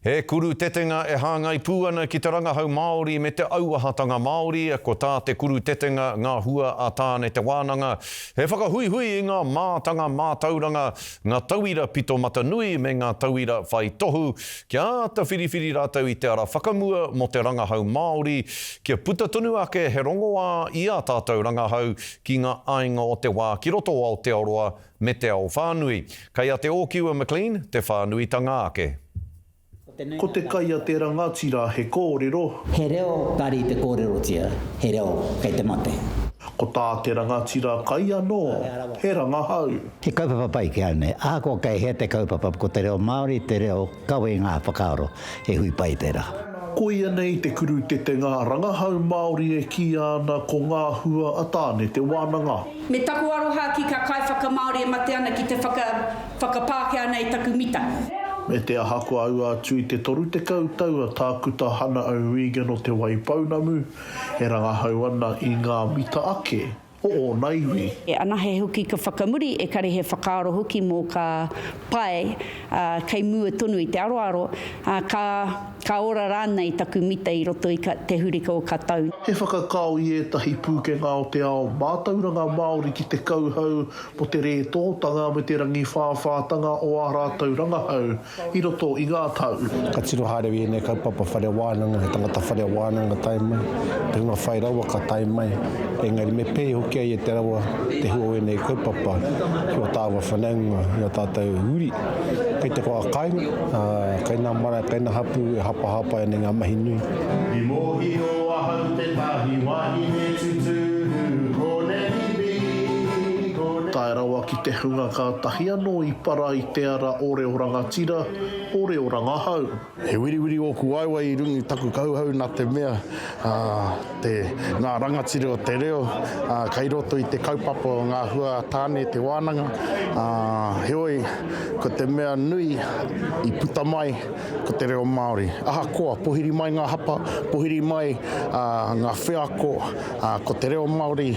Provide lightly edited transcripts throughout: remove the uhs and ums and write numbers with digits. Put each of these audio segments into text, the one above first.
He kurutetenga e hāngai pū ana ki te rangahau Māori me te auahatanga Māori, ko tā te kurutetenga Ngā Hua a Tāne Te Wānanga, he whakahuihui i ngā mātanga mātauranga, ngā tauira pito mata nui me ngā tauira whai tohu, kia āta whiriwhiri rātou i te ara whakamua mō te rangahau Māori, kia puta tonu ake he rongoā i ā tātou rangahau ki ngā aiga o te wā ki roto o Aotearoa me te ao whānui. Kei a Te Ōkiwa McLean te whānuitanga ake. Ko te kai a te rangatira he kōrero. He reo kare i te kōrerotia, he reo kei te mate. Ko tā te rangatira kai anō, he rangahau. He kaupapa pai ki au nei. Ahakoa kei hea te kaupapa, ko te reo Māori te reo kawe i ngā whakaaro, he hui pai tērā. Koia nei te kurutetenga rangahau Māori e kīia ana ko Ngā Hua a Tāne Te Wānanga. Me taku aroha ki ka kaiwhakamāori e mate ana ki te whaka, whakapākehā nei taku mita. Me te aha kua aua atu i te 30 tau a Tākuta Hana O'Regan o Te Waipounamu e rangahau ana i ngā mita ake o ōna iwi. Anahe hoki ka whakamuri, ekari he whakaaro hoki mō ka pae, ā, kei mua tonu i te aroaro, ā, ka, ka ora rānei taku mita i roto i ka, te hurika o ka tau. He whakakao i ētahi pūkenga o te ao mātauranga Māori ki te kauhau mō te rētōtanga me te rangiwhāwhātanga o ā rātou rangahau i roto i ngā tau. Ka tiro haere i ēnei kaupapa whare wānanga, he tangata whare wānanga tae mai, te hunga whai rawa ka tae mai, engari me pēhi hoki ai e te rawa te hua o ēnei kaupapa ki ō tāua whanaunga, i ō tātou uri. Kei te wā kāinga, ā, kei ngā marae, kei ngā hapū e hapahāpai ana i ngā mahi nui. I mōhio ahau tētahi wahine tuturu, ko Nanny B, ko Nanny. Tae rawa ki te hunga kātahi anō i para i te ara o reo rangatira, o reo rangahau. He wiriwiri ōku waewae i runga i taku kauhau nā te mea te, ngā rangatira o te reo kei roto i te kaupapa o ngā hua a Tāne te wānanga. Heoi, ko te mea nui i puta mai ko te reo Māori. Ahakoa, pohiri mai ngā hapa, pohiri mai ngā wheako, ko te reo Māori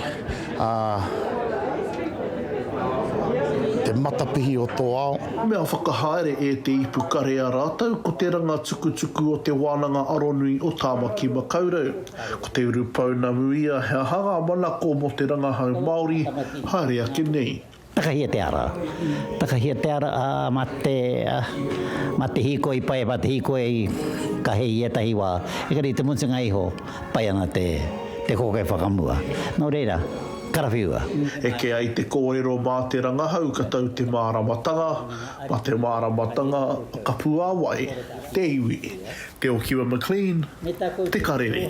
te matapihi o tō ao. Mea whakahaere e Te Ipukarea rātou ko te ranga tukutuku o Te Wānanga Aronui o Tāmaki Makaurau. Ko Te Urupounamu ia he aha ngā manako mō te rangahau Māori haere ake nei. Takahia te ara. Takahia te ara, ā, mā te, mā te hīkoi pai, mā te hīkoi ka hei i ētahi wā. Engari i te mutunga iho, pai ana te, te kōkē whakamua. Nō reira, karawhiua. Eke ai te kōrero mā te rangahau ka tau te māramatanga, mā te māramatanga ka puāwai te iwi. Te Okiwa McLean, Te Karere.